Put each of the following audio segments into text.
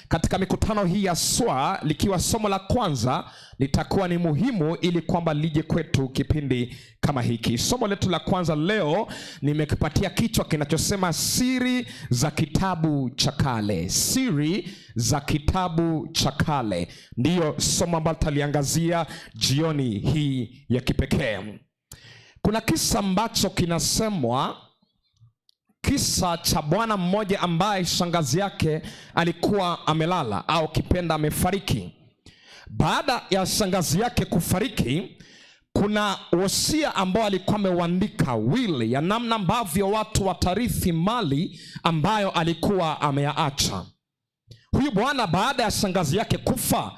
katika mikutano hii ya SWA likiwa somo la kwanza litakuwa ni muhimu ili kwamba lije kwetu kipindi kama hiki. Somo letu la kwanza leo nimekipatia kichwa kinachosema siri za kitabu cha kale. Siri za kitabu cha kale ndiyo somo ambalo tutaliangazia jioni hii ya kipekee. Kuna kisa ambacho kinasemwa, kisa cha bwana mmoja ambaye shangazi yake alikuwa amelala au kipenda amefariki. Baada ya shangazi yake kufariki, kuna wosia ambao alikuwa ameuandika, will ya namna ambavyo watu watarithi mali ambayo alikuwa ameyaacha. Huyu bwana baada ya shangazi yake kufa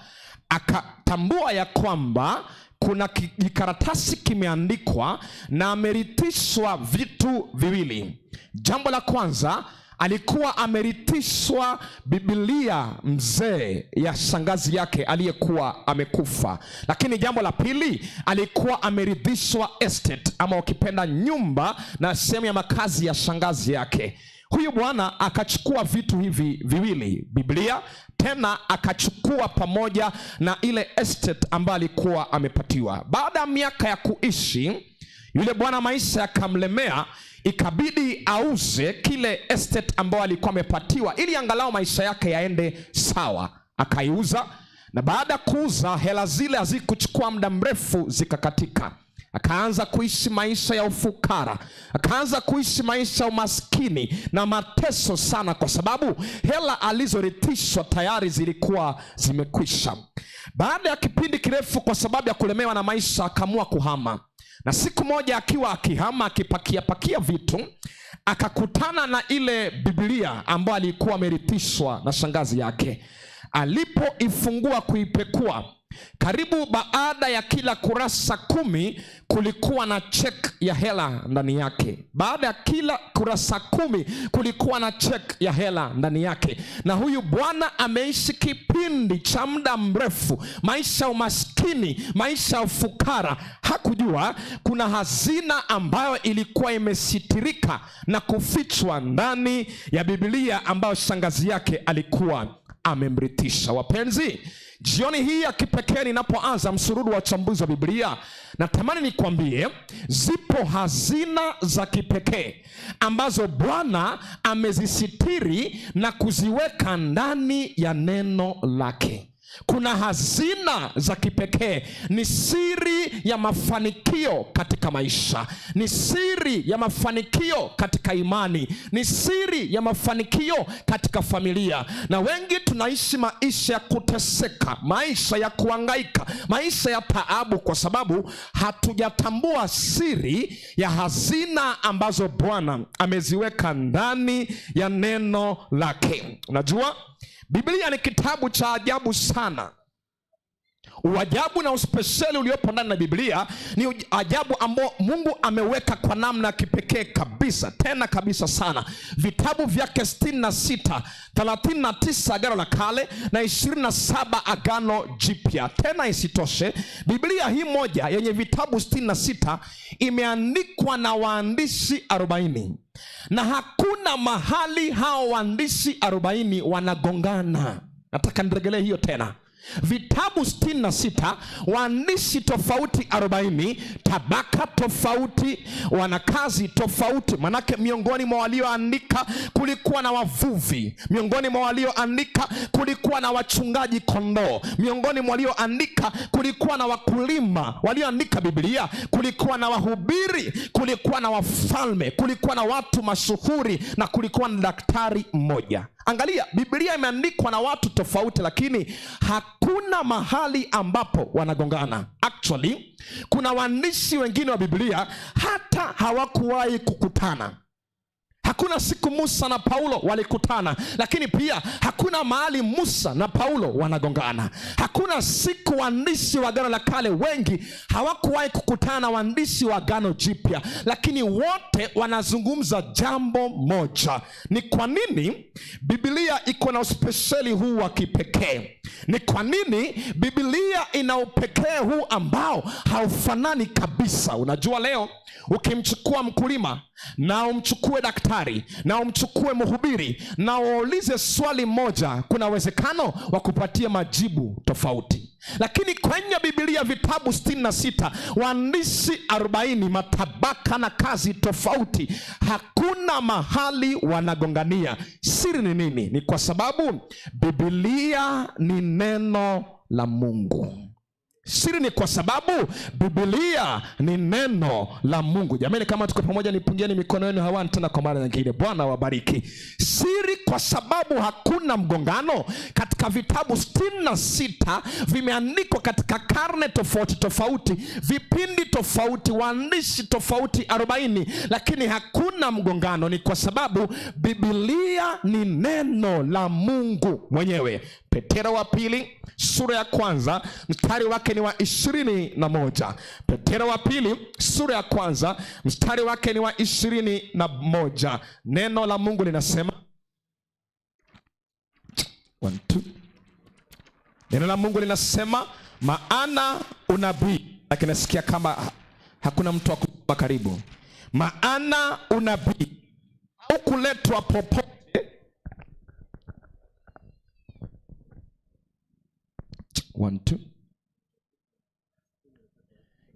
akatambua ya kwamba kuna kijikaratasi kimeandikwa na amerithishwa vitu viwili. Jambo la kwanza, alikuwa amerithishwa Biblia mzee ya shangazi yake aliyekuwa amekufa. Lakini jambo la pili, alikuwa amerithishwa estate ama ukipenda nyumba na sehemu ya makazi ya shangazi yake. Huyu bwana akachukua vitu hivi viwili, Biblia tena akachukua pamoja na ile estate ambayo alikuwa amepatiwa. Baada ya miaka ya kuishi, yule bwana maisha yakamlemea, ikabidi auze kile estate ambayo alikuwa amepatiwa ili angalau maisha yake yaende sawa. Akaiuza, na baada ya kuuza, hela zile hazikuchukua muda mrefu zikakatika. Akaanza kuishi maisha ya ufukara, akaanza kuishi maisha ya umaskini na mateso sana, kwa sababu hela alizorithishwa tayari zilikuwa zimekwisha. Baada ya kipindi kirefu, kwa sababu ya kulemewa na maisha, akaamua kuhama. Na siku moja akiwa akihama, akipakia pakia vitu, akakutana na ile Biblia ambayo alikuwa amerithishwa na shangazi yake. Alipoifungua kuipekua, karibu baada ya kila kurasa 10 kulikuwa na check ya hela ndani yake. Baada ya kila kurasa 10 kulikuwa na check ya hela ndani yake. Na huyu bwana ameishi kipindi cha muda mrefu maisha ya umaskini, maisha ya ufukara. Hakujua kuna hazina ambayo ilikuwa imesitirika na kufichwa ndani ya Biblia ambayo shangazi yake alikuwa amemrithisha. Wapenzi, jioni hii ya kipekee ninapoanza msururu wa uchambuzi wa Biblia, natamani nikwambie zipo hazina za kipekee ambazo Bwana amezisitiri na kuziweka ndani ya neno lake. Kuna hazina za kipekee, ni siri ya mafanikio katika maisha, ni siri ya mafanikio katika imani, ni siri ya mafanikio katika familia. Na wengi tunaishi maisha ya kuteseka, maisha ya kuhangaika, maisha ya taabu, kwa sababu hatujatambua siri ya hazina ambazo Bwana ameziweka ndani ya neno lake. Unajua, Biblia ni kitabu cha ajabu sana. Uajabu na uspesheli uliopo ndani ya Biblia ni ajabu ambao Mungu ameweka kwa namna kipekee kabisa, tena kabisa sana. Vitabu vyake 66, 39 Agano la Kale na 27 Agano Jipya. Tena isitoshe, Biblia hii moja yenye vitabu 66 imeandikwa na waandishi 40. Na hakuna mahali hao waandishi 40 wanagongana. Nataka niregelee hiyo tena. Vitabu 66, waandishi tofauti 40, tabaka tofauti, wanakazi tofauti. Manake miongoni mwa walioandika kulikuwa na wavuvi, miongoni mwa walioandika kulikuwa na wachungaji kondoo, miongoni mwa walioandika kulikuwa na wakulima walioandika Biblia, kulikuwa na wahubiri, kulikuwa na wafalme, kulikuwa na watu mashuhuri na kulikuwa na daktari mmoja. Angalia, Biblia imeandikwa na watu tofauti, lakini hakuna mahali ambapo wanagongana. Actually, kuna waandishi wengine wa Biblia hata hawakuwahi kukutana. Hakuna siku Musa na Paulo walikutana, lakini pia hakuna mahali Musa na Paulo wanagongana. Hakuna siku waandishi wa Agano la Kale wengi hawakuwahi kukutana na waandishi wa Agano Jipya, lakini wote wanazungumza jambo moja. Ni kwa nini Biblia iko na uspesheli huu wa kipekee? Ni kwa nini Biblia ina upekee huu ambao haufanani kabisa? Unajua, leo ukimchukua mkulima na umchukue daktari na umchukue mhubiri na waulize swali moja, kuna uwezekano wa kupatia majibu tofauti. Lakini kwenye Biblia vitabu 66, waandishi 40, matabaka na kazi tofauti, hakuna mahali wanagongania. Siri ni nini? Ni kwa sababu Biblia ni neno la Mungu. Siri ni kwa sababu Biblia ni neno la Mungu. Jamani, kama tuko pamoja, nipungieni mikono yenu hewani tena kwa mara nyingine. Bwana wabariki. Siri kwa sababu hakuna mgongano katika vitabu 66, vimeandikwa katika karne tofauti tofauti, vipindi tofauti, waandishi tofauti 40, lakini hakuna mgongano. Ni kwa sababu Biblia ni neno la Mungu mwenyewe. Petero wa pili sura ya kwanza mstari wake ni wa 21. Petero wa pili sura ya kwanza mstari wake ni wa 21. Neno la Mungu linasema 1, 2. Neno la Mungu linasema maana unabii, lakini nasikia kama hakuna mtu wa kusoma karibu. Maana unabii haukuletwa popote 1, 2.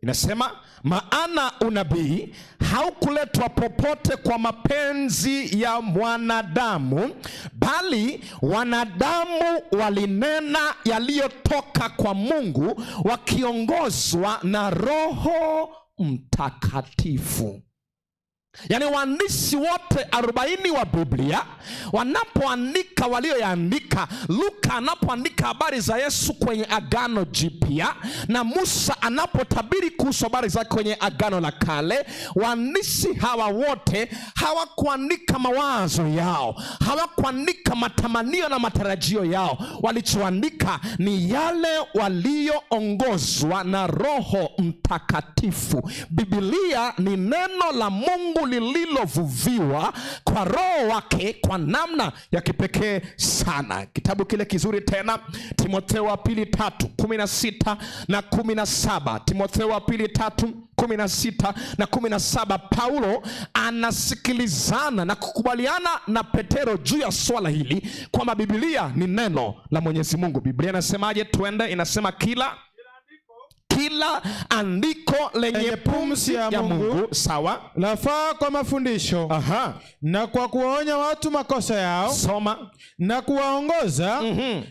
Inasema maana unabii haukuletwa popote kwa mapenzi ya mwanadamu, bali wanadamu walinena yaliyotoka kwa Mungu wakiongozwa na Roho Mtakatifu. Yaani waandishi wote 40 wa Biblia wanapoandika walioyaandika, Luka anapoandika habari za Yesu kwenye Agano Jipya na Musa anapotabiri kuhusu habari zake kwenye Agano la Kale, waandishi hawa wote hawakuandika mawazo yao, hawakuandika matamanio na matarajio yao. Walichoandika ni yale walioongozwa na Roho Mtakatifu. Biblia ni neno la Mungu lililovuviwa kwa Roho wake kwa namna ya kipekee sana. Kitabu kile kizuri tena, Timotheo wa pili 3:16 na 17. Timotheo wa pili 3:16 na 17. Paulo anasikilizana na kukubaliana na Petero juu ya swala hili kwamba Biblia ni neno la Mwenyezi Mungu. Biblia inasemaje? Twende, inasema kila andiko lenye pumzi ya Mungu, sawa, lafaa kwa mafundisho, aha, na kwa kuwaonya watu makosa yao, soma, na kuwaongoza,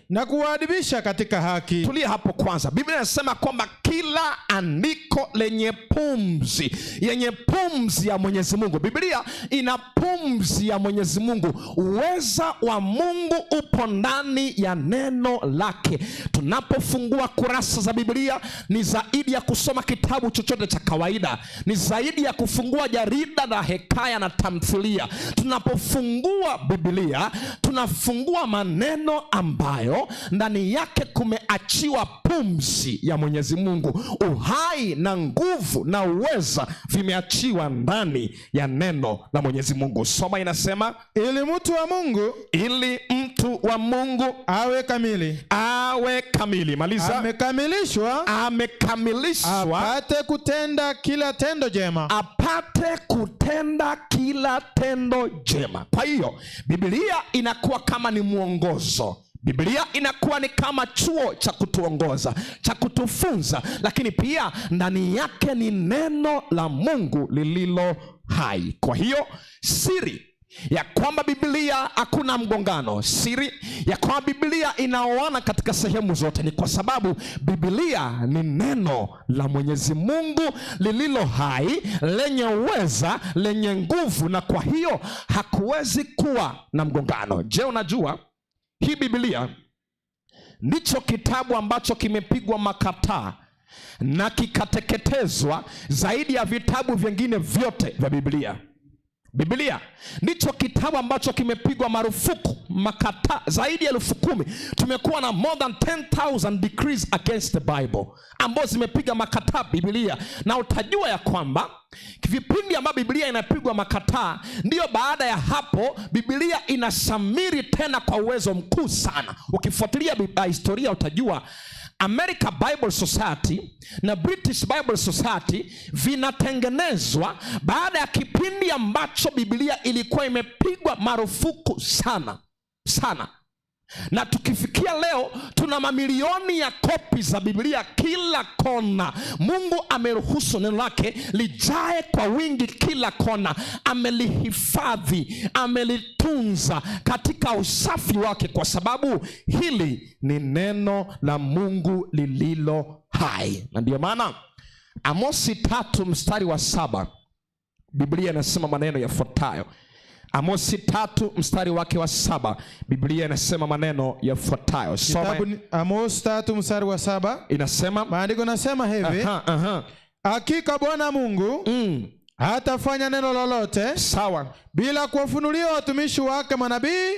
na kuwaadibisha katika haki. Tulia hapo kwanza. Biblia inasema kwamba kila andiko lenye pumzi, yenye pumzi ya Mwenyezi Mungu. Biblia ina pumzi ya Mwenyezi Mungu. Uweza wa Mungu upo ndani ya neno lake. Tunapofungua kurasa za Biblia ni zaidi ya kusoma kitabu chochote cha kawaida, ni zaidi ya kufungua jarida la hekaya na tamthilia. Tunapofungua Biblia tunafungua maneno ambayo ndani yake kumeachiwa pumzi ya Mwenyezi Mungu. Uhai na nguvu na uweza vimeachiwa ndani ya neno la Mwenyezi Mungu. Soma, inasema ili mtu wa Mungu, ili mtu wa Mungu awe kamili, awe kamili. Maliza. Amekamilishwa, amekamilishwa, apate kutenda kila tendo jema, apate kutenda kila tendo jema. Kwa hiyo Biblia inakuwa kama ni mwongozo. Biblia inakuwa ni kama chuo cha kutuongoza, cha kutufunza, lakini pia ndani yake ni neno la Mungu lililo hai. Kwa hiyo siri ya kwamba Biblia hakuna mgongano, siri ya kwamba Biblia inaoana katika sehemu zote, ni kwa sababu Biblia ni neno la Mwenyezi Mungu lililo hai, lenye uweza, lenye nguvu, na kwa hiyo hakuwezi kuwa na mgongano. Je, unajua hii Biblia ndicho kitabu ambacho kimepigwa makataa na kikateketezwa zaidi ya vitabu vingine vyote vya Biblia. Biblia ndicho kitabu ambacho kimepigwa marufuku makataa zaidi ya 10,000. Tumekuwa na more than 10,000 decrees against the Bible ambazo zimepiga makataa Biblia, na utajua ya kwamba vipindi ambavyo Biblia inapigwa makataa, ndiyo baada ya hapo Biblia inashamiri tena kwa uwezo mkuu sana. Ukifuatilia historia utajua America Bible Society na British Bible Society vinatengenezwa baada ya kipindi ambacho Biblia ilikuwa imepigwa marufuku sana sana, na tukifikia leo tuna mamilioni ya kopi za Biblia kila kona. Mungu ameruhusu neno lake lijae kwa wingi kila kona, amelihifadhi, amelitunza katika usafi wake, kwa sababu hili ni neno la Mungu lililo hai. Na ndiyo maana Amosi 3 mstari wa 7 Biblia inasema maneno yafuatayo. Amosi 3 mstari wake wa 7, Biblia inasema maneno yafuatayo. Kitabu Soma. ni Amos 3 mstari wa 7. Inasema Maandiko nasema hivi: aha, aha. Hakika Bwana Mungu hatafanya neno lolote bila kuwafunulia watumishi wake manabii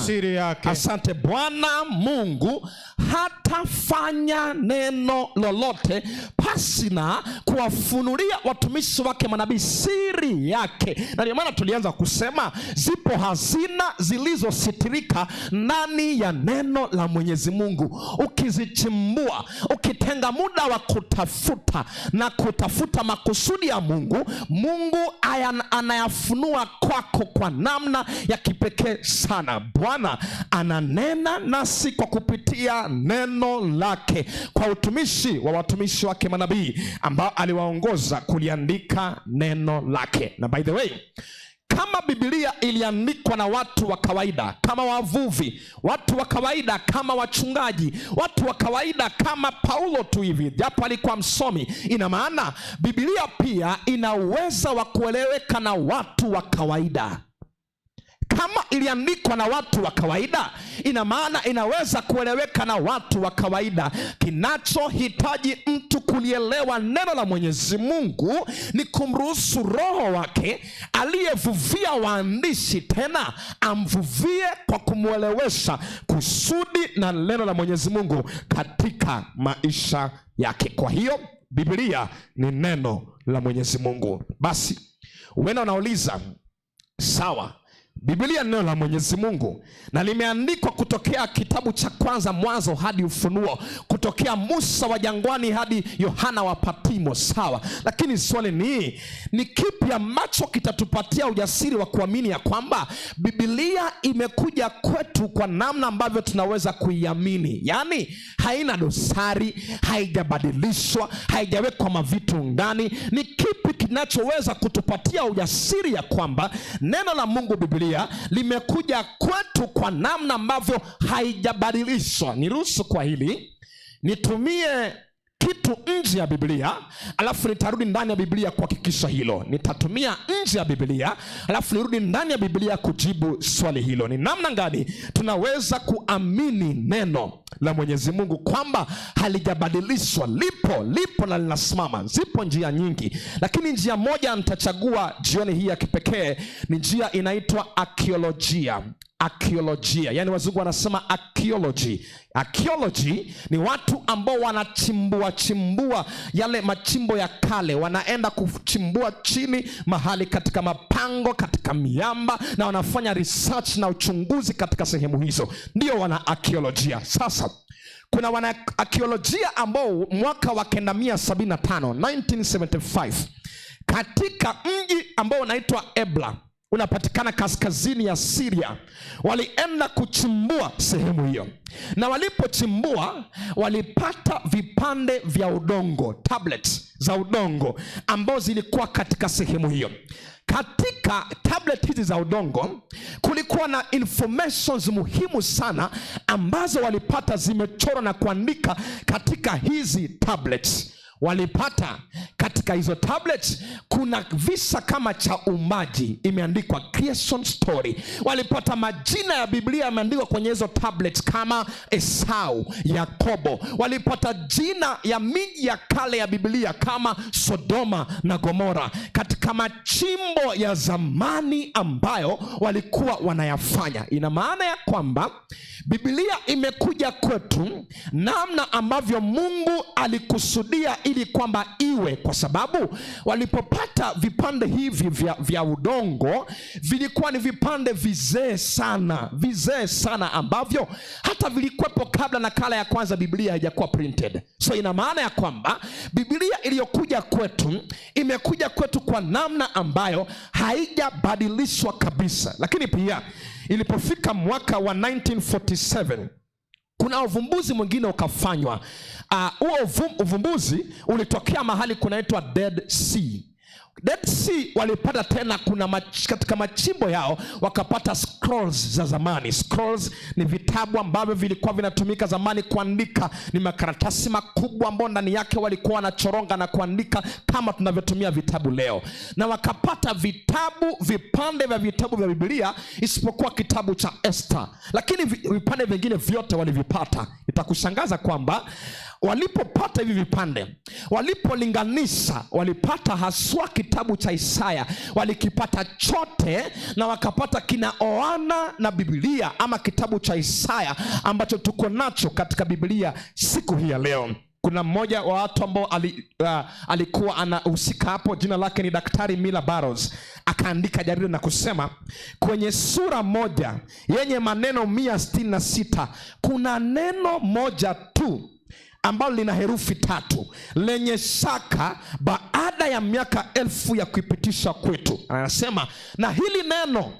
siri yake. Asante. Bwana Mungu hatafanya neno lolote pasina kuwafunulia watumishi wake manabii siri yake. Na ndio maana tulianza kusema zipo hazina zilizositirika ndani ya neno la Mwenyezi Mungu. Ukizichimbua, ukitenga muda wa kutafuta na kutafuta makusudi ya Mungu, Mungu anayafunua kwako kwa namna ya kipekee sana. Bwana ananena nasi kwa kupitia neno lake, kwa utumishi wa watumishi wake manabii ambao aliwaongoza kuliandika neno lake. Na by the way, kama Biblia iliandikwa na watu wa kawaida kama wavuvi, watu wa kawaida kama wachungaji, watu wa kawaida kama Paulo tu hivi, japo alikuwa msomi, ina maana Biblia pia ina uweza wa kueleweka na watu wa kawaida. Kama iliandikwa na watu wa kawaida, ina maana inaweza kueleweka na watu wa kawaida. Kinachohitaji mtu kulielewa neno la Mwenyezi Mungu ni kumruhusu Roho wake aliyevuvia waandishi tena amvuvie kwa kumwelewesha kusudi na neno la Mwenyezi Mungu katika maisha yake. Kwa hiyo Biblia ni neno la Mwenyezi Mungu. Basi wena unauliza, sawa, Biblia ni neno la Mwenyezi Mungu na limeandikwa kutokea kitabu cha kwanza Mwanzo hadi Ufunuo, kutokea Musa wa jangwani hadi Yohana wa Patimo, sawa. Lakini swali ni kipi ambacho kitatupatia ujasiri wa kuamini ya kwamba Biblia imekuja kwetu kwa namna ambavyo tunaweza kuiamini? Yaani haina dosari, haijabadilishwa, haijawekwa mavitu ndani. Ni kipi kinachoweza kutupatia ujasiri ya kwamba neno la Mungu Biblia limekuja kwetu kwa namna ambavyo haijabadilishwa? Niruhusu kwa hili nitumie kitu nje ya Biblia, alafu nitarudi ndani ya Biblia kuhakikisha hilo. Nitatumia nje ya Biblia, alafu nirudi ndani ya Biblia kujibu swali hilo. Ni namna gani tunaweza kuamini neno la Mwenyezi Mungu kwamba halijabadilishwa, lipo, lipo na linasimama? Zipo njia nyingi, lakini njia moja nitachagua jioni hii ya kipekee ni njia inaitwa arkeolojia. Arkeolojia, yani wazungu wanasema archaeology. Archaeology ni watu ambao wanachimbua chimbua yale machimbo ya kale, wanaenda kuchimbua chini mahali katika mapango, katika miamba, na wanafanya research na uchunguzi katika sehemu hizo, ndio wana arkeolojia. Sasa kuna wana arkeolojia ambao mwaka wa 975, 1975, katika mji ambao unaitwa Ebla, unapatikana kaskazini ya Syria, walienda kuchimbua sehemu hiyo, na walipochimbua walipata vipande vya udongo, tablets za udongo ambao zilikuwa katika sehemu hiyo. Katika tablet hizi za udongo kulikuwa na informations muhimu sana ambazo walipata zimechorwa na kuandika katika hizi tablets. Walipata katika Katika hizo tablets kuna visa kama cha uumbaji, imeandikwa creation story. Walipata majina ya Biblia yameandikwa kwenye hizo tablets kama Esau, Yakobo. Walipata jina ya miji ya kale ya Biblia kama Sodoma na Gomora, katika machimbo ya zamani ambayo walikuwa wanayafanya. Ina maana ya kwamba Biblia imekuja kwetu namna ambavyo Mungu alikusudia ili kwamba iwe, kwa sababu walipopata vipande hivi vya udongo vilikuwa ni vipande vizee sana, vizee sana ambavyo hata vilikuwepo kabla nakala ya kwanza Biblia haijakuwa printed. So ina maana ya kwamba Biblia iliyokuja kwetu imekuja kwetu kwa namna ambayo haijabadilishwa kabisa. Lakini pia ilipofika mwaka wa 1947 kuna uvumbuzi mwingine ukafanywa. Huo uvumbuzi ulitokea mahali kunaitwa Dead Sea. Dead Sea walipata tena, kuna katika machimbo yao wakapata scrolls za zamani. Scrolls ni vitabu ambavyo vilikuwa vinatumika zamani kuandika, ni makaratasi makubwa ambayo ndani yake walikuwa wanachoronga na kuandika kama tunavyotumia vitabu leo. Na wakapata vitabu, vipande vya vitabu vya Biblia isipokuwa kitabu cha Esther, lakini vipande vingine vyote walivipata. Itakushangaza kwamba walipopata hivi vipande, walipolinganisha, walipata haswa kitabu cha Isaya, walikipata chote na wakapata kinaoana na Biblia ama kitabu cha Isaya ambacho tuko nacho katika Biblia siku hii ya leo. Kuna mmoja wa watu ambao alikuwa anahusika hapo, jina lake ni Daktari Miller Barrows, akaandika jarida na kusema kwenye sura moja yenye maneno 166 kuna neno moja tu ambalo lina herufi 3 lenye shaka baada ya miaka 1000 ya kuipitisha kwetu. Anasema na hili neno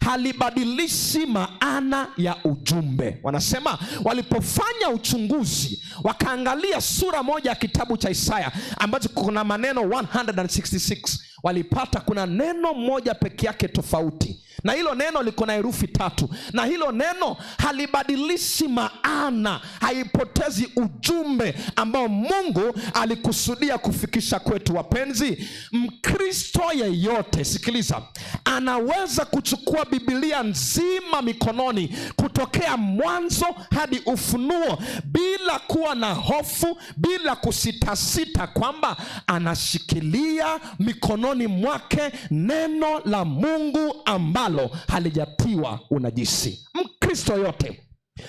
halibadilishi maana ya ujumbe. Wanasema walipofanya uchunguzi wakaangalia sura moja ya kitabu cha Isaya ambacho kuna maneno 166, walipata kuna neno moja peke yake tofauti, na hilo neno liko na herufi 3, na hilo neno halibadilishi maana, haipotezi ujumbe ambao Mungu alikusudia kufikisha kwetu. Wapenzi, Mkristo yeyote, sikiliza, anaweza kuchukua Biblia nzima mikononi kutokea Mwanzo hadi Ufunuo bila kuwa na hofu, bila kusitasita kwamba anashikilia mikononi mwake neno la Mungu ambalo halijatiwa unajisi. Mkristo yote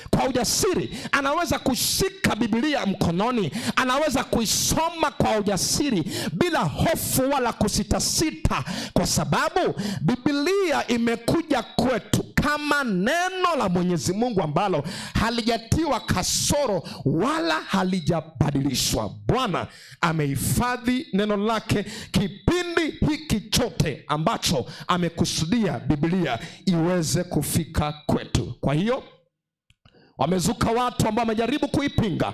kwa ujasiri anaweza kushika Biblia mkononi, anaweza kuisoma kwa ujasiri bila hofu wala kusitasita, kwa sababu Biblia imekuja kwetu kama neno la Mwenyezi Mungu ambalo halijatiwa kasoro wala halijabadilishwa. Bwana amehifadhi neno lake kipindi hiki chote ambacho amekusudia Biblia iweze kufika kwetu. Kwa hiyo wamezuka watu ambao wamejaribu kuipinga,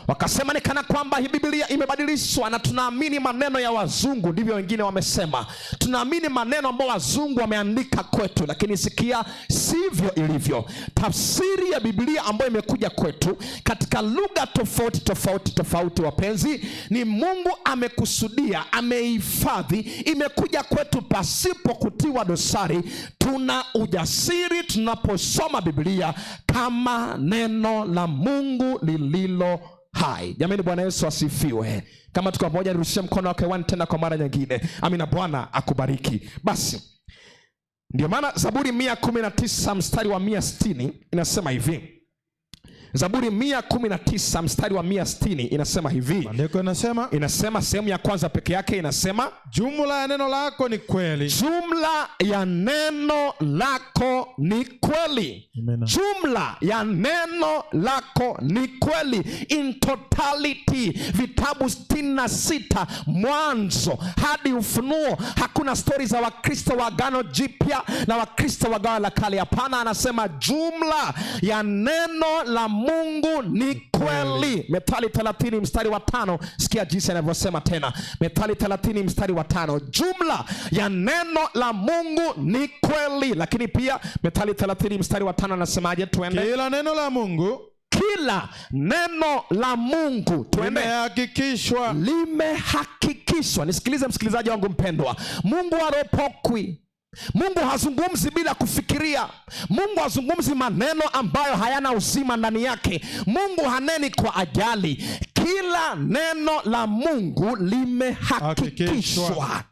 wakasema ni kana kwamba hii Biblia imebadilishwa na tunaamini maneno ya wazungu. Ndivyo wengine wamesema, tunaamini maneno ambayo wazungu wameandika kwetu. Lakini sikia, sivyo ilivyo. Tafsiri ya Biblia ambayo imekuja kwetu katika lugha tofauti tofauti tofauti, wapenzi, ni Mungu amekusudia, amehifadhi, imekuja kwetu pasipo kutiwa dosari. Tuna ujasiri tunaposoma Biblia kama neno la Mungu lililo hai. Jamani, Bwana Yesu asifiwe. Kama tuko pamoja, nirushie mkono wake hewani tena kwa mara nyingine. Amina, Bwana akubariki. Basi ndio maana Zaburi 119 mstari wa 160 inasema hivi. Zaburi 119 mstari wa 160 inasema hivi. Maandiko inasema, inasema sehemu ya kwanza peke yake inasema, jumla ya neno lako ni kweli. Jumla ya neno lako ni kweli. Amen. Jumla ya neno lako ni kweli. In totality, vitabu 66 Mwanzo hadi Ufunuo, hakuna stori za Wakristo wa Agano Jipya na Wakristo wa Agano la Kale. Hapana, anasema jumla ya neno la Mungu ni kweli. Methali 30 mstari wa 5, sikia jinsi anavyosema tena. Methali 30 mstari wa 5, jumla ya neno la Mungu ni kweli. Lakini pia Methali 30 mstari wa 5 anasemaje? Tuende. Kila neno la Mungu, kila neno la Mungu, tuende, limehakikishwa. Limehakikishwa. limehakikishwa. Nisikilize msikilizaji wangu mpendwa, Mungu haropokwi. Mungu hazungumzi bila kufikiria. Mungu hazungumzi maneno ambayo hayana uzima ndani yake. Mungu haneni kwa ajali. Kila neno la Mungu limehakikishwa.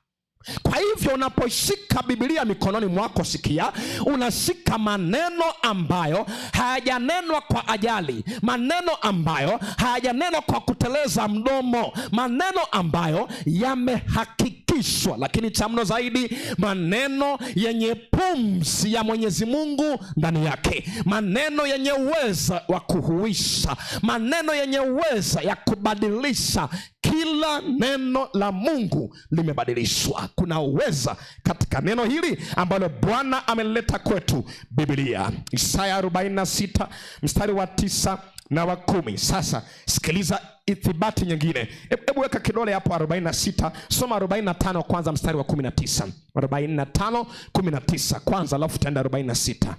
Kwa hivyo unaposhika Biblia mikononi mwako, sikia, unashika maneno ambayo hayajanenwa kwa ajali, maneno ambayo hayajanenwa kwa kuteleza mdomo, maneno ambayo yamehakikishwa, lakini cha mno zaidi, maneno yenye pumzi ya Mwenyezi Mungu ndani yake, maneno yenye uweza wa kuhuisha, maneno yenye uweza ya kubadilisha. Kila neno la Mungu limebadilishwa. Kuna uweza katika neno hili ambalo Bwana ameleta kwetu, Biblia. Isaya 46 mstari wa 9 na wa 10. Sasa sikiliza ithibati nyingine. Hebu weka kidole hapo 46, soma 45 kwanza mstari wa 19. 45 19 kwanza, alafu tutaenda 46.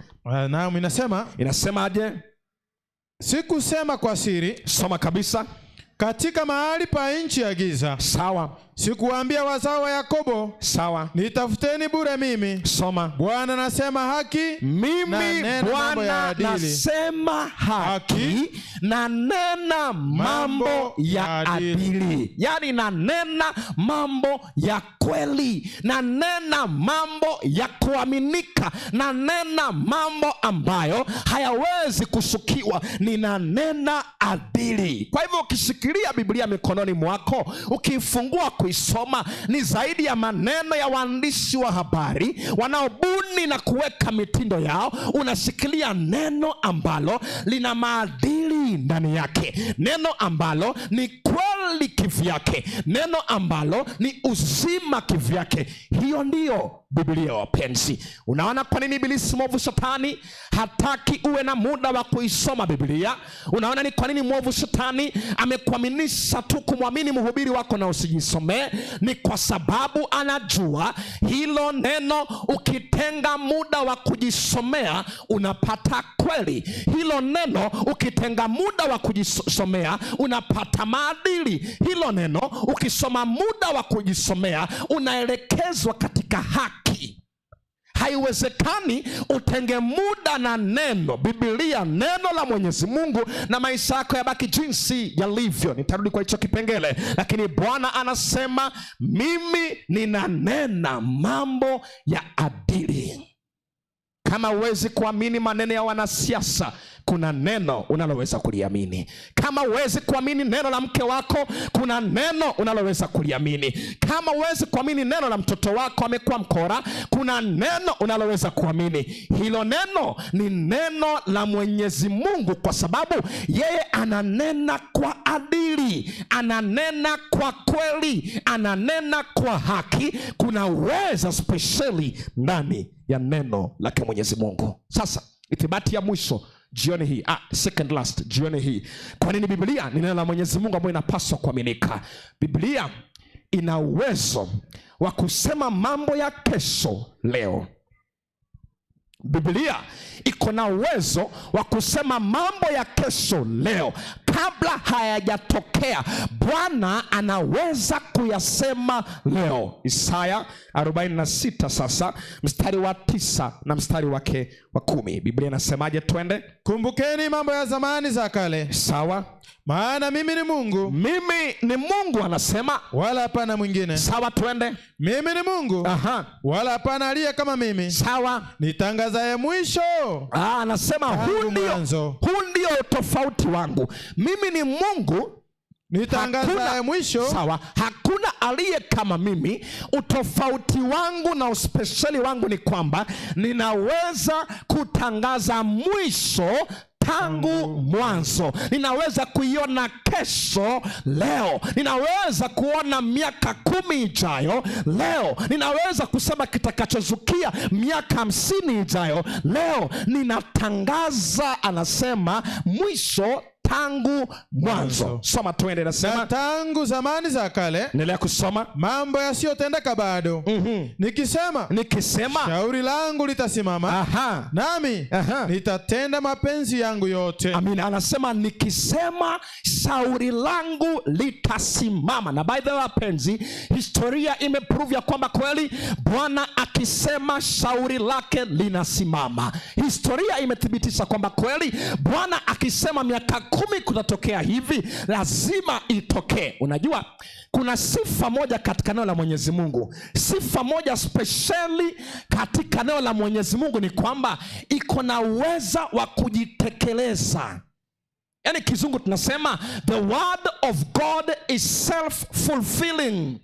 Naam, inasema, Inasemaje? Sikusema kwa siri. Soma kabisa. Katika mahali pa nchi ya giza. Sawa. Sikuwaambia wazao wa Yakobo. Sawa. Nitafuteni bure mimi. Soma. Bwana nasema haki. Mimi Bwana nasema haki na nena mambo ya adili. Yaani nanena mambo ya kweli, nanena mambo ya kuaminika, nanena mambo ambayo hayawezi kushukiwa, ninanena adili. Kwa hivyo ukishikilia Biblia mikononi mwako, ukifungua kuisoma, ni zaidi ya maneno ya waandishi wa habari wanaobuni na kuweka mitindo yao. Unashikilia neno ambalo lina maadili ndani yake, neno ambalo ni kweli kivyake, neno ambalo ni uzima kivyake. Hiyo ndiyo Biblia, wapenzi. Unaona kwa nini ibilisi mwovu shetani hataki uwe na muda wa kuisoma Biblia? Unaona ni kwa nini mwovu shetani amekuaminisha tu kumwamini mhubiri wako na usijisomee? Ni kwa sababu anajua hilo neno, ukitenga muda wa kujisomea unapata kweli. Hilo neno ukitenga muda wa kujisomea unapata maadili. Hilo neno ukisoma muda wa kujisomea unaelekezwa katika haki. Haiwezekani utenge muda na neno Biblia, neno la Mwenyezi Mungu, na maisha yako yabaki jinsi yalivyo. Nitarudi kwa hicho kipengele, lakini Bwana anasema mimi ninanena mambo ya adili. Kama huwezi kuamini maneno ya wanasiasa, kuna neno unaloweza kuliamini. Kama huwezi kuamini neno la mke wako, kuna neno unaloweza kuliamini. Kama huwezi kuamini neno la mtoto wako amekuwa mkora, kuna neno unaloweza kuamini. Hilo neno ni neno la Mwenyezi Mungu, kwa sababu yeye ananena kwa adili, ananena kwa kweli, ananena kwa haki. Kuna uweza spesheli ndani ya neno lake Mwenyezi Mungu. Sasa ithibati ya mwisho jioni hii, second last jioni hii. Kwa nini Biblia ni neno la Mwenyezi Mungu ambayo inapaswa kuaminika? Biblia ina uwezo wa kusema mambo ya kesho leo. Biblia iko na uwezo wa kusema mambo ya kesho leo kabla hayajatokea. Bwana anaweza kuyasema leo. Isaya 46 sasa mstari wa 9 na mstari wake wa 10. Biblia inasemaje? Twende. Kumbukeni mambo ya zamani za kale. Sawa. Maana mimi ni Mungu. Mimi ni Mungu anasema, wala hapana mwingine. Sawa, twende. Mimi ni Mungu. Aha. Wala hapana aliye kama mimi. Sawa. Nitangazaye mwisho. Anasema huu ndio tofauti wangu. Mimi ni Mungu, nitangazaye mwisho. Sawa. Hakuna aliye kama mimi. Utofauti wangu na uspesheli wangu ni kwamba ninaweza kutangaza mwisho tangu mwanzo. Ninaweza kuiona kesho leo. Ninaweza kuona miaka 10 ijayo leo. Ninaweza kusema kitakachozukia miaka 50 ijayo leo. Ninatangaza, anasema, mwisho Tangu mwanzo. Soma tuende, Na nasema tangu zamani za kale endelea kusoma. Mambo yasiyotendeka bado. Nikisema, Nikisema, shauri langu litasimama, nami nitatenda mapenzi yangu yote. Amina. Anasema, nikisema shauri langu litasimama. Na by the way, wapenzi, historia imeprove ya kwamba kweli Bwana akisema shauri lake linasimama. Historia imethibitisha kwamba kweli Bwana akisema miaka 10 kutatokea hivi, lazima itokee. Unajua kuna sifa moja katika neno la Mwenyezi Mungu, sifa moja specially katika neno la Mwenyezi Mungu ni kwamba iko na uweza wa kujitekeleza. Yaani kizungu tunasema the word of God is self-fulfilling.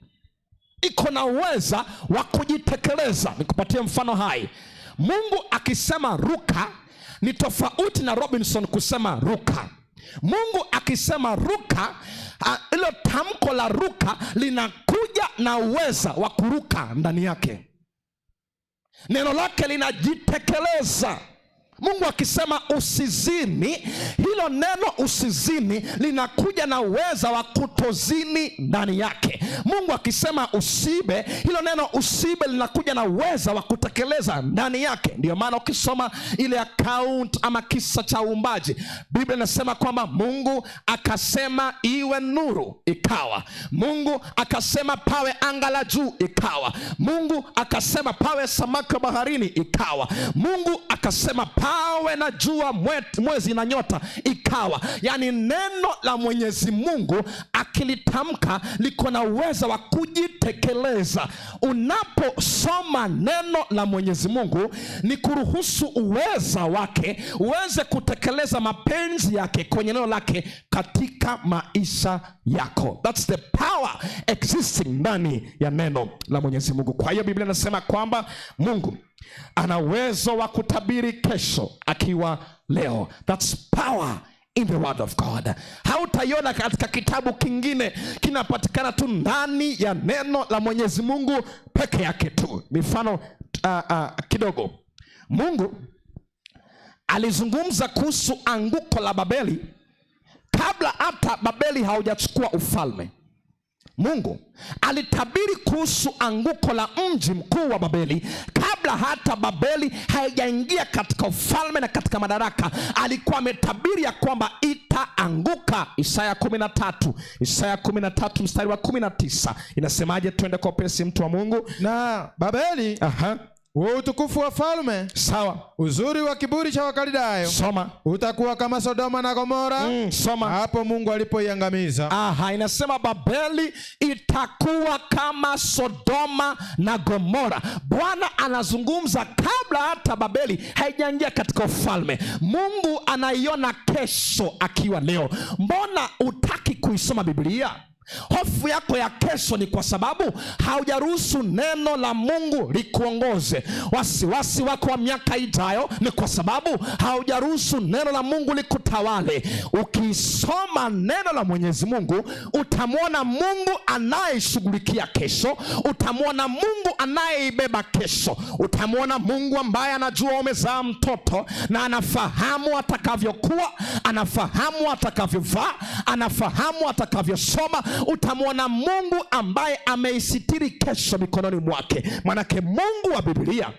Iko na uweza wa kujitekeleza. Nikupatie mfano hai. Mungu akisema ruka ni tofauti na Robinson kusema ruka. Mungu akisema ruka, ilo tamko la ruka linakuja na uweza wa kuruka ndani yake. Neno lake linajitekeleza. Mungu akisema usizini, hilo neno usizini linakuja na uweza wa kutozini ndani yake. Mungu akisema usiibe, hilo neno usiibe linakuja na uweza wa kutekeleza ndani yake. Ndio maana ukisoma ile account ama kisa cha uumbaji, Biblia inasema kwamba Mungu akasema iwe nuru, ikawa. Mungu akasema pawe anga la juu, ikawa. Mungu akasema pawe samaki wa baharini, ikawa. Mungu akasema pawe na jua, mwezi na nyota, ikawa. Yaani neno la Mwenyezi Mungu akilitamka liko na uweza wa kujitekeleza. Unaposoma neno la Mwenyezi Mungu ni kuruhusu uweza wake uweze kutekeleza mapenzi yake kwenye neno lake katika maisha yako. That's the power existing ndani ya neno la Mwenyezi Mungu. Kwa hiyo Biblia inasema kwamba Mungu ana uwezo wa kutabiri kesho akiwa leo. That's power in the word of God. Hautaiona katika kitabu kingine, kinapatikana tu ndani ya neno la Mwenyezi Mungu peke yake tu. Mifano kidogo. Mungu alizungumza kuhusu anguko la Babeli kabla hata Babeli haujachukua ufalme. Mungu alitabiri kuhusu anguko la mji mkuu wa Babeli kabla hata Babeli haijaingia katika ufalme na katika madaraka. Alikuwa ametabiri ya kwamba itaanguka. Isaya 13, Isaya 13 mstari wa 19 inasemaje? Twende kwa upesi, mtu wa Mungu. Na Babeli wa utukufu wa falme, uzuri wa kiburi cha Wakalidayo, Soma. Utakuwa kama Sodoma na Gomora, Soma. Hapo Mungu alipoiangamiza. Aha, inasema Babeli itakuwa kama Sodoma na Gomora. Bwana anazungumza kabla hata Babeli haijaingia katika ufalme. Mungu anaiona kesho akiwa leo. Mbona hutaki kuisoma Biblia? Hofu yako ya kesho ni kwa sababu haujaruhusu neno la Mungu likuongoze. Wasiwasi wako wa miaka ijayo ni kwa sababu haujaruhusu neno la Mungu likutawale. Ukisoma neno la Mwenyezi Mungu utamwona Mungu anayeshughulikia kesho, utamwona Mungu anayeibeba kesho, utamwona Mungu ambaye anajua umezaa mtoto na anafahamu atakavyokuwa, anafahamu atakavyovaa, anafahamu atakavyosoma. Utamwona Mungu ambaye ameisitiri kesho mikononi mwake. Manake Mungu wa Biblia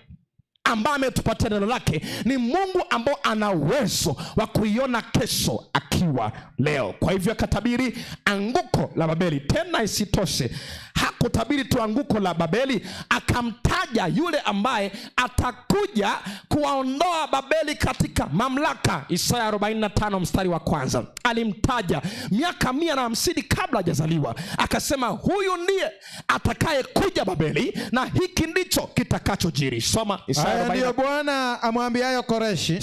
ambaye ametupatia neno lake ni Mungu ambao ana uwezo wa kuiona kesho akiwa leo. Kwa hivyo akatabiri anguko la Babeli. Tena isitoshe, hakutabiri tu anguko la Babeli, akamtaja yule ambaye atakuja kuwaondoa Babeli katika mamlaka. Isaya 45 mstari wa kwanza alimtaja miaka 150 kabla hajazaliwa, akasema huyu ndiye atakayekuja Babeli na hiki ndicho kitakachojiri. Soma Isaya Haya 45. ndiyo Bwana amwambiayo Koreshi,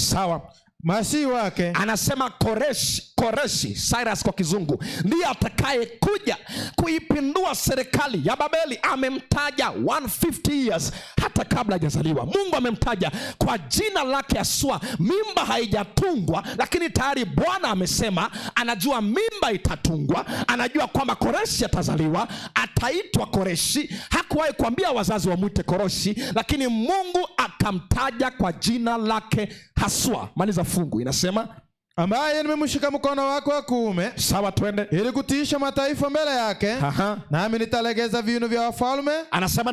masihi wake. Anasema Koreshi, Koreshi, Cyrus kwa kizungu, ndiye atakayekuja kuipindua serikali ya Babeli. Amemtaja 150 years hata kabla hajazaliwa. Mungu amemtaja kwa jina lake haswa. Mimba haijatungwa, lakini tayari Bwana amesema anajua mimba itatungwa, anajua kwamba Koreshi atazaliwa, ataitwa Koreshi. Hakuwahi kuambia wazazi wamwite Koreshi, lakini Mungu akamtaja kwa jina lake haswa. Maliza fungu, inasema Ambaye nimemshika mkono wako wa kuume. Sawa, twende. Ili kutiisha mataifa mbele yake. Nami nitalegeza viuno vya wafalme. Anasema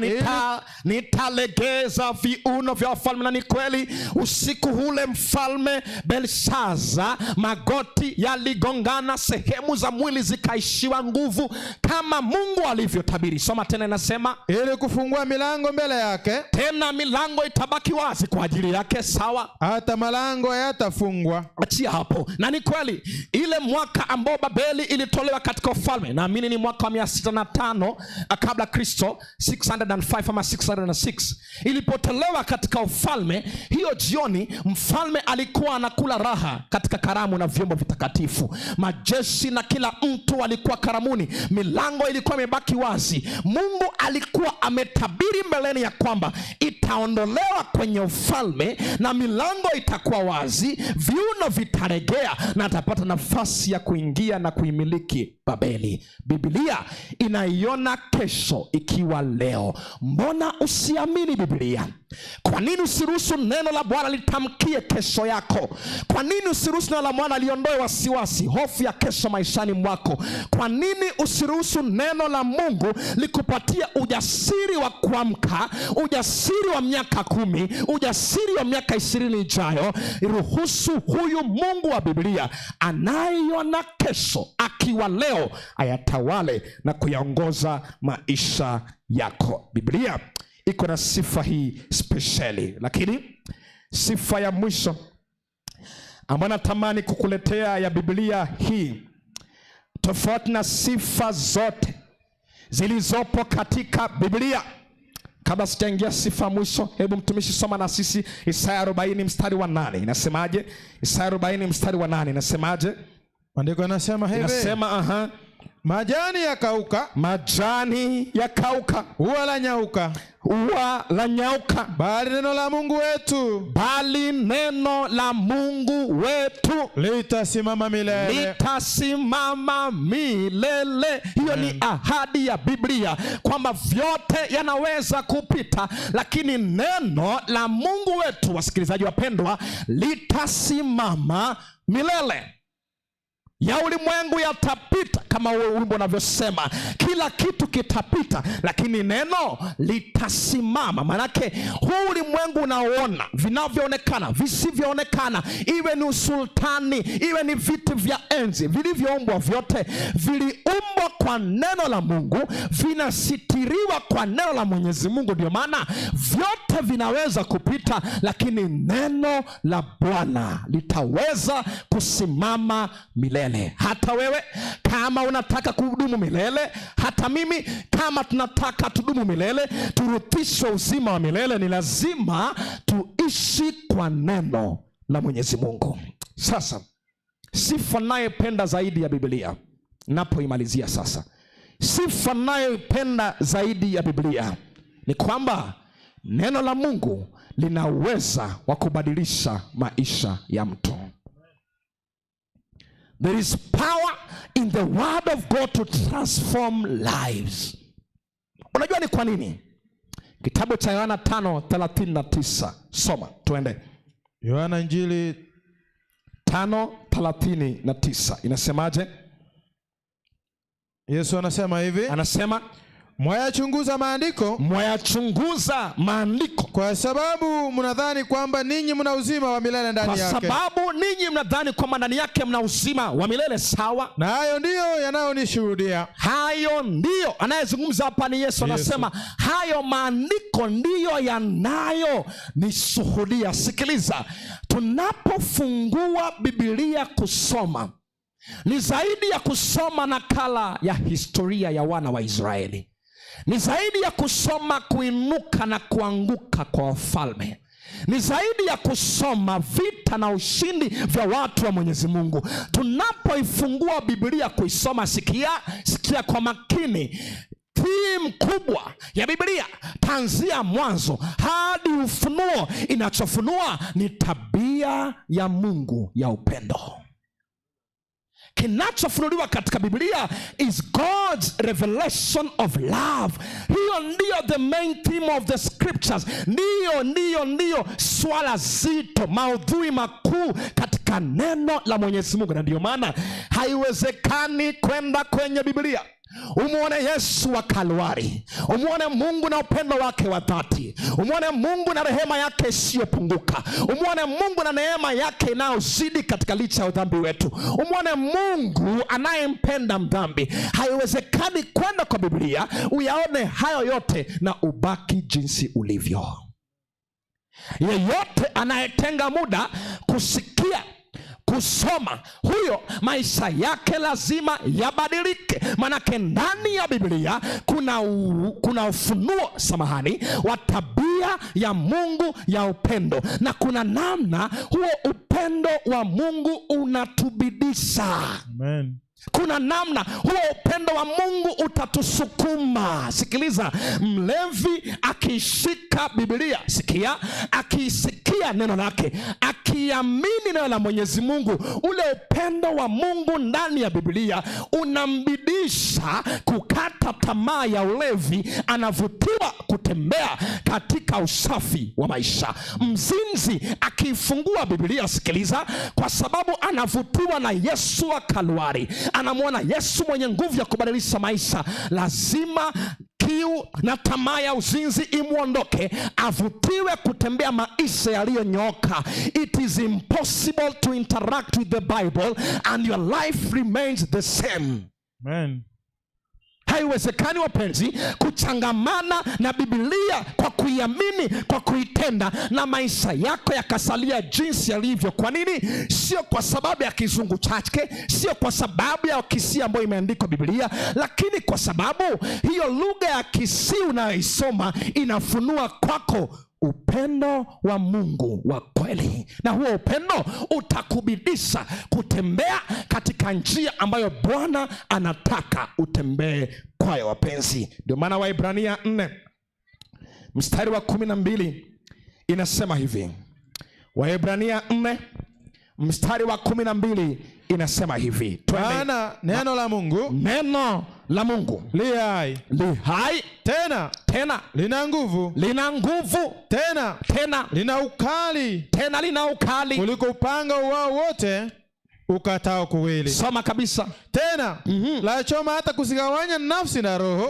nitalegeza viuno vya wafalme. Na ni kweli, usiku ule mfalme Belshaza, magoti yaligongana, sehemu za mwili zikaishiwa nguvu, kama Mungu alivyotabiri. Soma tena, inasema ili kufungua milango mbele yake. Tena milango itabaki wazi kwa ajili yake. Sawa, hata malango hayatafungwa. Achia hapo. Na ni kweli, ile mwaka ambao Babeli ilitolewa katika ufalme, naamini ni mwaka wa 605 kabla Kristo, 605 ama 606, ilipotolewa katika ufalme, hiyo jioni mfalme alikuwa anakula raha katika karamu na vyombo vitakatifu. Majeshi na kila mtu alikuwa karamuni, milango ilikuwa imebaki wazi. Mungu alikuwa ametabiri mbeleni ya kwamba itaondolewa kwenye ufalme na milango itakuwa wazi, viuno vitaregea na atapata nafasi ya kuingia na kuimiliki Babeli. Biblia inaiona kesho ikiwa leo. Mbona usiamini Biblia? Kwa nini usiruhusu neno la Bwana litamkie kesho yako? Kwa nini usiruhusu neno la Bwana liondoe wasiwasi, hofu ya kesho maishani mwako? Kwa nini usiruhusu neno la Mungu likupatie ujasiri wa kuamka, ujasiri wa miaka 10, ujasiri wa miaka 20 ijayo? Ruhusu huyu Mungu wa Biblia anayeiona kesho akiwa leo ayatawale na kuyaongoza maisha yako. Biblia iko na sifa hii spesheli. Lakini sifa ya mwisho ambayo natamani kukuletea ya Biblia hii, tofauti na sifa zote zilizopo katika Biblia. Kabla sijaingia sifa mwisho, hebu mtumishi soma na sisi Isaya 40 mstari wa 8. Inasemaje? Isaya 40 mstari wa 8 inasemaje? Maandiko yanasema hivi. Inasema, Majani yakauka, Majani yakauka, ua la nyauka, ua la nyauka, bali neno la Mungu wetu, bali neno la Mungu wetu litasimama milele, litasimama milele. Hiyo ni ahadi ya Biblia kwamba vyote yanaweza kupita, lakini neno la Mungu wetu, wasikilizaji wapendwa, litasimama milele. Ya ulimwengu yatapita, kama wimbo unavyosema, kila kitu kitapita, lakini neno litasimama. Manake huu ulimwengu unaoona, vinavyoonekana, visivyoonekana, iwe ni usultani, iwe ni viti vya enzi, vilivyoumbwa vyote viliumbwa kwa neno la Mungu, vinasitiriwa kwa neno la Mwenyezi Mungu. Ndio maana vyote vinaweza kupita, lakini neno la Bwana litaweza kusimama milele. Hata wewe kama unataka kudumu milele, hata mimi kama tunataka tudumu milele, turudishwe uzima wa milele, ni lazima tuishi kwa neno la Mwenyezi Mungu. Sasa sifa ninayopenda zaidi ya Biblia, napoimalizia sasa, sifa ninayopenda zaidi ya Biblia ni kwamba neno la Mungu lina uweza wa kubadilisha maisha ya mtu. There is power in the word of God to transform lives. Unajua ni kwa nini? Kitabu cha Yohana 5:39. Soma, tuende. Yohana Injili 5:39. Inasemaje? Yesu anasema hivi. Anasema, mwayachunguza maandiko, mwayachunguza maandiko, kwa sababu mnadhani kwamba ninyi mna uzima wa milele ndani kwa yake. sababu ninyi mnadhani kwamba ndani yake mna uzima wa milele. Sawa. Na hayo ndiyo yanayonishuhudia. Hayo ndiyo anayezungumza hapa ni Yesu. Anasema hayo maandiko ndiyo yanayonishuhudia. Sikiliza, tunapofungua Biblia kusoma, ni zaidi ya kusoma nakala ya historia ya wana wa Israeli. Ni zaidi ya kusoma kuinuka na kuanguka kwa wafalme. Ni zaidi ya kusoma vita na ushindi vya watu wa Mwenyezi Mungu. Tunapoifungua Biblia kuisoma, sikia kwa makini. Theme kubwa ya Biblia tanzia mwanzo hadi Ufunuo, inachofunua ni tabia ya Mungu ya upendo. Kinachofunuliwa katika Biblia is God's revelation of love. Hiyo ndiyo the main theme of the scriptures. Ndiyo swala zito, maudhui makuu katika neno la Mwenyezi Mungu. Na ndiyo maana haiwezekani kwenda kwenye Biblia umwone Yesu wa Kalvari, umwone Mungu na upendo wake wa dhati, umwone Mungu na rehema yake isiyopunguka, umwone Mungu na neema yake inayozidi katika licha ya udhambi wetu, umwone Mungu anayempenda mdhambi. Haiwezekani kwenda kwa Biblia uyaone hayo yote na ubaki jinsi ulivyo. Yeyote anayetenga muda kusikia, kusoma, huyo maisha yake lazima yabadilike. Manake ndani ya Biblia kuna ufunuo, samahani, wa tabia ya Mungu ya upendo, na kuna namna huo upendo wa Mungu unatubidisha. Amen. Kuna namna huo upendo wa Mungu utatusukuma. Sikiliza, mlevi akishika Biblia, sikia, akiisikia neno lake, akiamini neno la Mwenyezi Mungu, ule upendo wa Mungu ndani ya Biblia unambidisha kukata tamaa ya ulevi, anavutiwa kutembea katika usafi wa maisha. Mzinzi akiifungua Biblia, sikiliza, kwa sababu anavutiwa na Yesu wa Kalvari, anamwona Yesu mwenye nguvu ya kubadilisha maisha, lazima kiu na tamaa ya uzinzi imwondoke, avutiwe kutembea maisha yaliyonyooka. It is impossible to interact with the Bible and your life remains the same. Amen. Haiwezekani wapenzi, kuchangamana na Biblia kwa kuiamini, kwa kuitenda, na maisha yako yakasalia jinsi yalivyo. Kwa nini? Sio kwa sababu ya kizungu chake, sio kwa sababu ya Kisii ambayo imeandikwa Biblia, lakini kwa sababu hiyo lugha ya Kisii unayoisoma inafunua kwako upendo wa Mungu wa kweli, na huo upendo utakubidisha kutembea katika njia ambayo Bwana anataka utembee kwayo. Wapenzi, ndio maana Waibrania 4 mstari wa 12 inasema hivi. Waibrania 4 mstari wa 12 inasema hivi. Twende. Maana neno la Mungu Neno la Mungu li hai, li hai, tena tena lina nguvu, lina nguvu, tena tena lina ukali tena lina ukali. kuliko upanga uwao wote ukatao kuwili, Soma kabisa. tena lachoma hata kuzigawanya nafsi na roho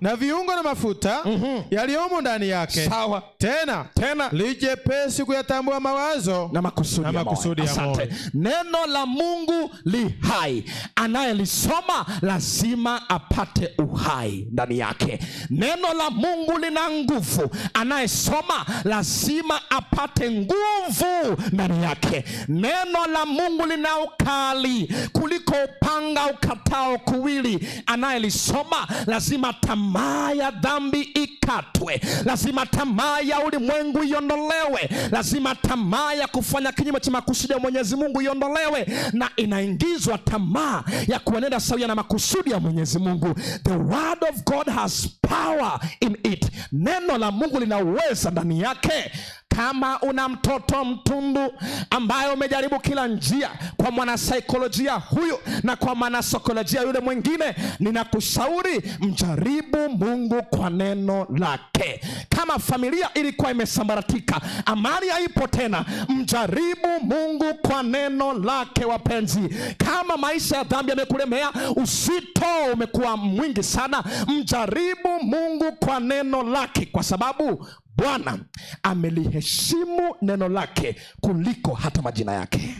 na viungo na mafuta yaliyomo ndani yake, tena Tena li jepesi kuyatambua mawazo na makusudi na ya moyo. makusudi ya Asante. moyo. Neno la Mungu li hai, anayelisoma lazima apate uhai ndani yake. Neno la Mungu lina nguvu, anayesoma lazima apate nguvu ndani yake. Neno la Mungu lina ukali kuliko upanga ukatao kuwili, anayelisoma lazima tamaa ya dhambi ikatwe, lazima tamaa ya ulimwengu iondolewe, lazima tamaa ya kufanya kinyume cha makusudi ya Mwenyezi Mungu iondolewe, na inaingizwa tamaa ya kuenenda sawia na makusudi ya Mwenyezi Mungu. The word of God has power in it. Neno la Mungu lina uweza ndani yake. Kama una mtoto mtundu ambaye umejaribu kila njia kwa mwanasaikolojia huyu na kwa mwanasaikolojia yule mwingine, ninakushauri mjaribu Mungu kwa neno lake. Kama familia ilikuwa imesambaratika, amani haipo tena, mjaribu Mungu kwa neno lake. Wapenzi, kama maisha ya dhambi yamekulemea, uzito umekuwa mwingi sana, mjaribu Mungu kwa neno lake, kwa sababu Bwana ameliheshimu neno lake kuliko hata majina yake.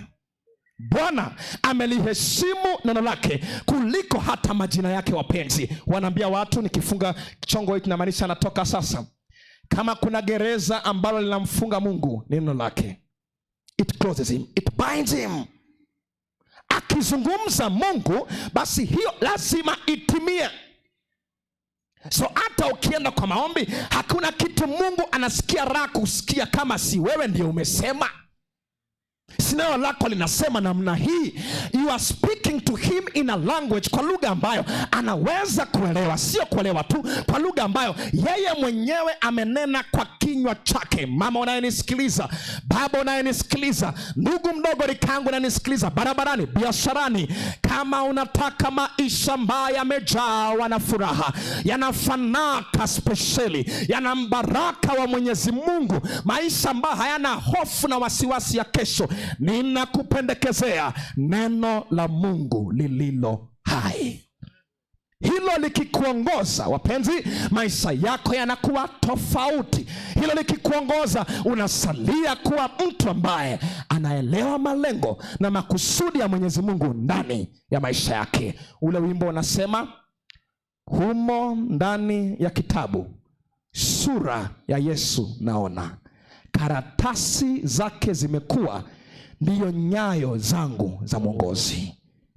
Bwana ameliheshimu neno lake kuliko hata majina yake. Wapenzi, wanaambia watu, nikifunga chongo hiki namaanisha natoka sasa. Kama kuna gereza ambalo linamfunga Mungu, ni neno lake. It closes him, it binds him. Akizungumza Mungu, basi hiyo lazima itimie. So hata ukienda kwa maombi, hakuna kitu Mungu anasikia raha kusikia kama si wewe ndio umesema. Si neno lako linasema namna hii. You are speaking to him in a language, kwa lugha ambayo anaweza kuelewa, sio kuelewa tu, kwa lugha ambayo yeye mwenyewe amenena kwa kinywa kinywa chake. Mama unayenisikiliza, baba unayenisikiliza, ndugu mdogo rikangu unayenisikiliza, barabarani, biasharani, kama unataka maisha ambayo yamejawa na furaha, yanafanaka spesheli, yana mbaraka wa Mwenyezi Mungu, maisha ambayo hayana hofu na wasiwasi ya kesho, ninakupendekezea neno la Mungu lililo hai. Hilo likikuongoza, wapenzi, maisha yako yanakuwa tofauti. Hilo likikuongoza, unasalia kuwa mtu ambaye anaelewa malengo na makusudi ya Mwenyezi Mungu ndani ya maisha yake. Ule wimbo unasema, humo ndani ya kitabu sura ya Yesu naona, karatasi zake zimekuwa ndiyo nyayo zangu za mwongozi.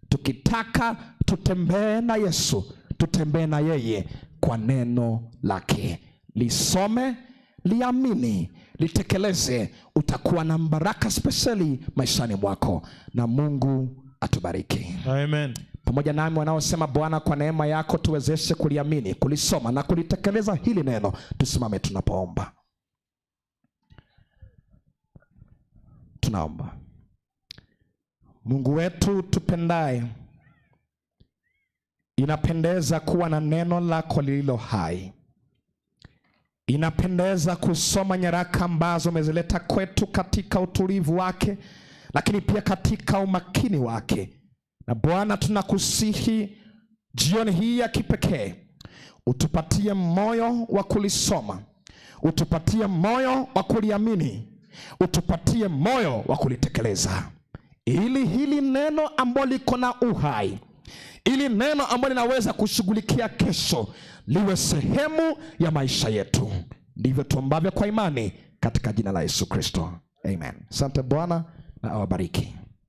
Tukitaka tutembee na Yesu, tutembee na yeye kwa neno lake. Lisome, liamini, litekeleze, utakuwa na baraka spesheli maishani mwako, na Mungu atubariki. Amen. Pamoja nami wanaosema, Bwana, kwa neema yako tuwezeshe kuliamini, kulisoma na kulitekeleza hili neno. Tusimame tunapoomba. Tunaomba. Mungu wetu tupendaye, inapendeza kuwa na neno lako lililo hai. Inapendeza kusoma nyaraka ambazo umezileta kwetu katika utulivu wake, lakini pia katika umakini wake. Na Bwana, tunakusihi jioni hii ya kipekee utupatie moyo wa kulisoma, utupatie moyo wa kuliamini, utupatie moyo wa kulitekeleza, ili hili neno ambalo liko na uhai, ili neno ambalo linaweza kushughulikia kesho liwe sehemu ya maisha yetu. Ndivyo tuombavyo kwa imani katika jina la Yesu Kristo, amen. Asante Bwana na awabariki.